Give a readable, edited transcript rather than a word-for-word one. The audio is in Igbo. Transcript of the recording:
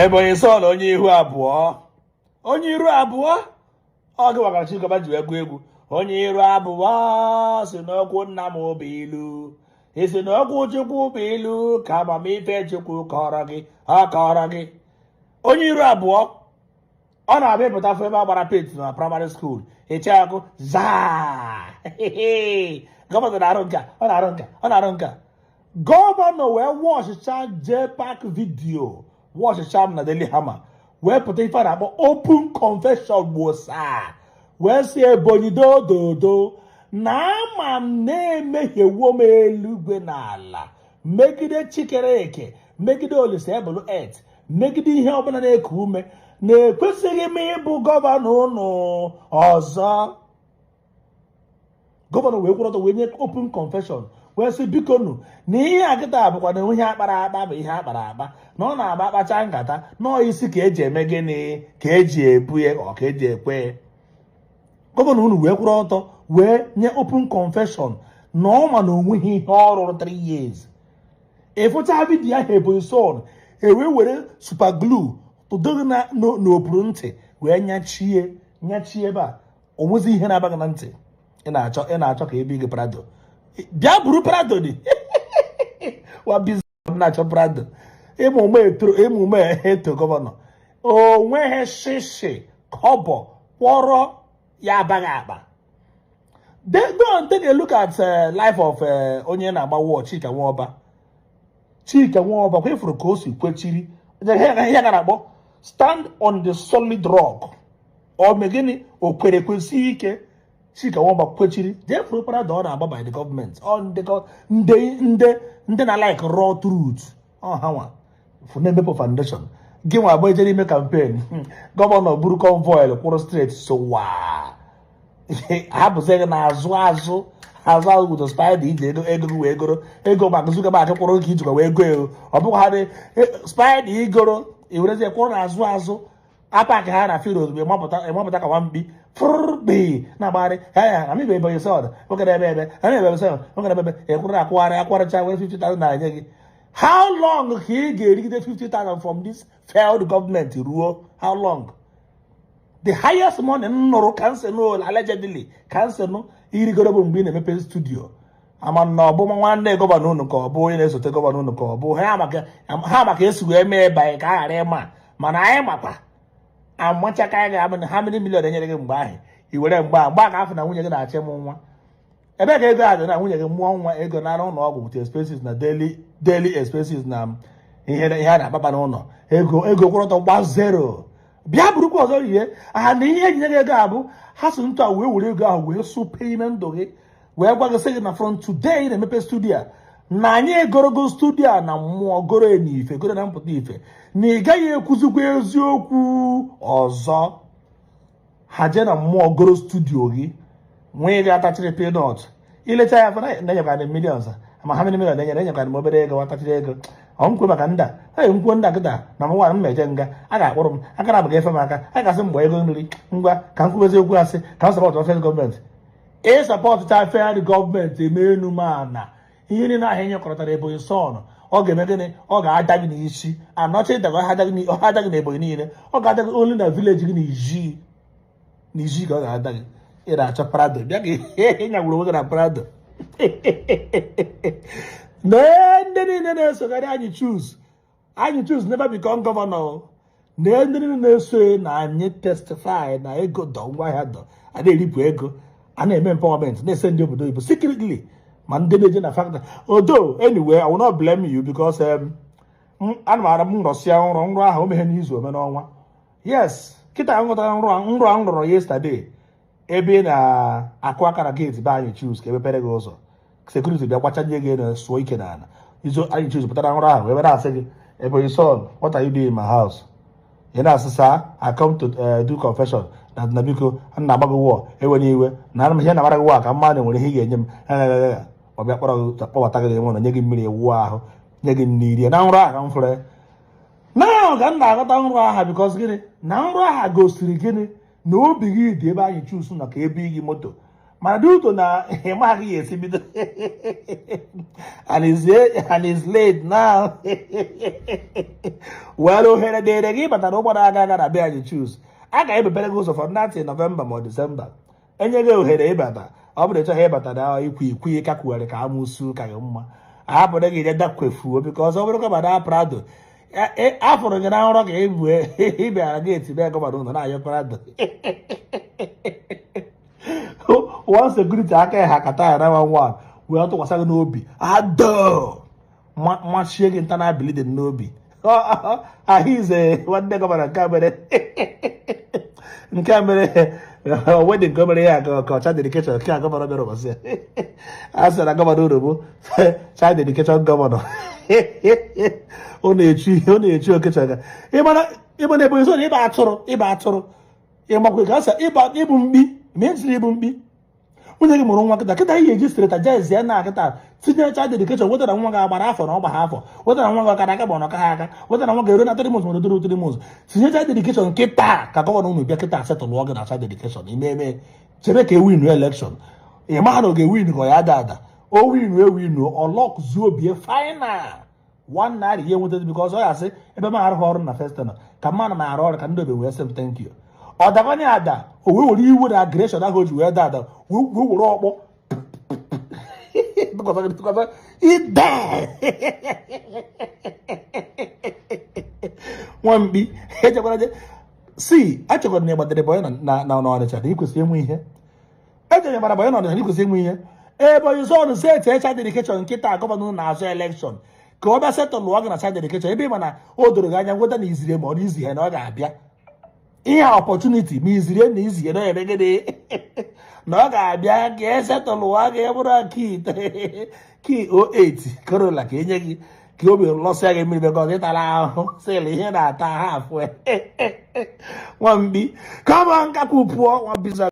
Ebonyi Son, onye ihu abụọ, onye iru abụọ, ọ gị gwagara Chikọba ji wee gụọ egwu onye iru abụọ si n'okwu nna m bụ ilu, isi n'okwu Chukwu bụ ilu, ka amamife Chukwu kọrọ gị, ọ kọrọ gị. Onye iru abụọ, ọ na-abịa ịpụta fụ ebe a gbara paint na primary school, eche akụ zaa. Governor na-arụ nka, ọ na-arụ nka, ọ na-arụ nka. Governor wee watchịcha JPAC video, watchịcha m na Daily Hammer, wee pụta ife a na-akpọ open confession, gbosaa wee sị, "Ebonyi dododo, na ama m na-emehiewo m eluigwe na ala megide Chikere eke, megide Olise ebulu et, megide ihe ọbụla na-eku ume, na-ekwesịghị m ịbụ governor ụnụ ọzọ." Governor wee kwụrụ ọtọ wee nye open confession, wee sị, "Biko nụ, na ihe a kịta bụkwa na ihe akpara akpa bụ ihe akpara akpa, na ọ na-agba akpacha nkata nọọ isi ka eji eme gịnị, ka eji ebu ya, ọ ka eji ekwe." Governor unu wee kwụrụ ọtọ wee nye open confession na ọ ma na onweghị ihe ọ rụrụ 3 years. Ịfụcha video ahụ, Ebonyi Son ewee were super glue tụdoghị na n'opuru ntị wee nyachie nyachie ebe a, onwezi ihe na-aba gị na ntị. Ị na-achọ ka ebi gị Prado, bịa buru Prado dị wa bizi na-achọ Prado. Ịmụme eto, ịmụme eto governor onweghị shishi kọbọ kwọrọ ya abaghị akpa. Go and take a look at life of onye na-agba wọ Chika Nwaọba. Chika Nwaọba kwa ifuru ka o si kwechiri ihe ga na-akpọ stand on the solid rock. Ọ mee gịnị? O kwere kwesị ike. Chika Nwaọba kwechiri jee furu Prado ọ na-agba by the government. Ọ ndị na like raw truth, ọ ha nwa na-emepe foundation. Gị nwa agba ejere ime campaign, governor buru convoy kwụrụ straight, so waa hapụzi gị n'azụ azụ azụ azụ with spider iji ego ego gị wee goro ego maka Zuckerberg kwụrụ ka ijikwa wee go ego. Ọ bụkwa ha dị spider igoro iwerezie kwụrụ n'azụ azụ apaki ha na field. Ozugbo ịmapụta ka nwamkpi fụrụkpi na-agbagharị ha, na ibe Ebonyi Son nwoke na-ebe ebe na Ebonyi Son nwoke na-ebe ebe ekwụrụ akwụgharị akwụgharịcha were 50,000 na enye gị. How long ka ị ga-erigide 50,000 from this failed government? Ruo how long? The highest money m nụrụ ka nsị nụ, allegedly ka nsị nụ irigoro, bụ mgbe ị na-emepe studio. Ama na ọ bụ nwanne governor unu, ka ọ bụ onye na-esote governor unu, ka ọ bụ ha maka esi wee mee banye ka a ghara ịma. Mana anyị makwa amachaka anyị ga-ama na ha many million enyere gị mgbe ahụ i were mgbe a ka afọ na nwunye gị na-achị mụ nwa. Ebee ka ego a dị na nwunye gị mụọ nwa, ego nara ụlọ ọgwụ with expenses na daily expenses na ihe a na-akpapa n'ụlọ, ego kwụrụ ọtọ gba zero. Bịa burukwa ọzọ rie aha na ihe ejinye gị ego a bụ ha si ntụ a wee were ego ahụ wee sụpee ime ndụ gị, wee gwa gị sị gị na from today ị na-emepe studio a, na anyị egorogo studio a na mmụọ, goro n'ife, goro na mpụta ife, na ị gaghị ekwuzikwa eziokwu ọzọ. Ha jee na mmụọ goro studio gị, nwee gị atachiri peanut. Ilecha ya afọ na-enyekwana millions, ma ha many million enyere enyekwana m obere ego atachiri ego ọ nkwe maka ndị a ee nkwuo ndị a kịta na m nwa m meje nga a ga-akpọrọ m aka na m ga-efe m aka a ga-asị m mgbe ego nri ngwa ka m kwubezi okwu asị ka m support failed government. Ị supportcha failed government, eme enu m ana ihe niile ahụ enyekọrọtara Ebonyi Son, ọ ga-eme gịnị? Ọ ga-ada gị n'isi anọcha ịdaga ọ ada gị n'Ebonyi niile, ọ ga-ada gị only na village gị na iji na iji ka ọ ga-ada gị. Ị na-achọ Prado, bịa ka ị nyagburu onwe gị na Prado. Nee ndị niile na-esogharị anyị choose, anyị choose never become governor. Nee ndị niile na-eso na anyị testify na ego dọ, ngwaahịa dọ, a na-eripụ ego, a na-eme empowerment, na-ese ndị obodo oyibo secretly, ma ndị na-eje na factory odo. Anyway, I will not blame you because ana m ara m nrọsịa nrọ nrọ ahụ o meghe n'izu, ome n'ọnwa. Yes, kịta m ghọtara nrọ a m rọrọ yesterday, ebe ị na-akụ aka na gate be anyị choose ka emepere gị ụzọ, security bịa gbachanye gị na sụọ ike n'ala. Izo anyị choose pụtara nrọ ahụ ebe na-asị gị, "Ebonyi Son, what are you doing in my house?" Ị na-asị, "Sir, I come to do confession na biko a na-agba gị wọ ewe iwe na ana m ihe na-agbara gị wọ ka mmadụ nwere ihe ị ga-enye m." Ọ bịa kpọrọ gị, kpọbata gị n'ime ụlọ, nye gị mmiri wụọ ahụ, nye gị nri rie. Na nrọ ahụ ka m fụrụ na ka m na-aghọta nrọ aha, because gịnị? Na nrọ aha gosiri gịnị? Na obi gị dị ebe anyị chusu na ka ebe gị moto. Mana Mana dị ụtọ na ị maghị ya esi bido, and it's late now. Were ohere dịrị gị ịbata na ụgbọ na-aga aga na be anyị. Choose a ga-emepere gị ụzọ for nothing. November ma ọ December enye gị ohere ịbata. Ọ bụrụ ịchọghị ịbata na ikwu ikwu ka kwuwere ka amụsụ ka gị mma, ahapụrụ gị je dakwefuo, because ọ bụrụ ka bada Prado afụrụ gị na nrọ ka ị bịara gate be governor ụlọ na-ayọ Prado, one security aka ya ha kata ya na one wee tụkwasị gị n'obi, ado machie gị nta na ability n'obi ahụize. Nwanne governor nke a mere wedding nke o mere ya ka ọcha dedication nke a governor bịara ụbọchị a sị na governor uru bụ child dedication governor. Ọ na-echu okechaga. Ịmana Ebonyi so na ịba atụrụ, ịba atụrụ, ịmakwa ka asa ịba ịbụ mkpi ma ejiri ịbụ mkpi. Nwunye gị mụrụ nwa kịta kịta, ihe eji strategize ya na kịta tinye child dedication, wetara nwa gị agbara afọ na ọ gbara afọ, wetara nwa gị ọkara aka ma ọ nọka ha aka, wetara nwa gị eru na 3 months ma ọ doro 3 months. Tinye child dedication kịta ka governor unu bịa kịta settle gị na child dedication. Ime eme chere ka e win election, ị ma na ọ ga-ewin ka ọ ya ada ada. O win, ewin, ọ zuo bie final ₦1 ihe nweta, because ọ ya sị ebe m arụghị ọrụ na first tenure ka mmadụ ma arụ ọrụ ka ndị obe wee sị m thank you. Ọ dakwanye ada, o wee were iwe na aggression ahụ o ji wee da ada, wee were ọkpọ ide nwamkpi echekwara je si achekwara na ịgbadere boy na n'Ọnịcha na ikwesịrị inwe ihe echere gbara boy n'Ọnịcha na ikwesịrị inwe ihe. Ebonyi son set child dedication nkịta, governor na-azụ election ka ọ bịa settle lụọ gị na child dedication, ebe ị ma na o doro gị anya nweta na iziri ma ọ na izi ha na ọ ga-abịa ihe opportunity ma izirie na izie na eme gịnị na ọ ga-abịa ka e settle lụọ gị bụrụ ki 08 Corolla ka enye gị ka obi lọsịa gị mmiri because ị tara ahụhụ sịlị ihe na-ata ha afụ. Nwamkpi kama nkakwu pụọ nwa.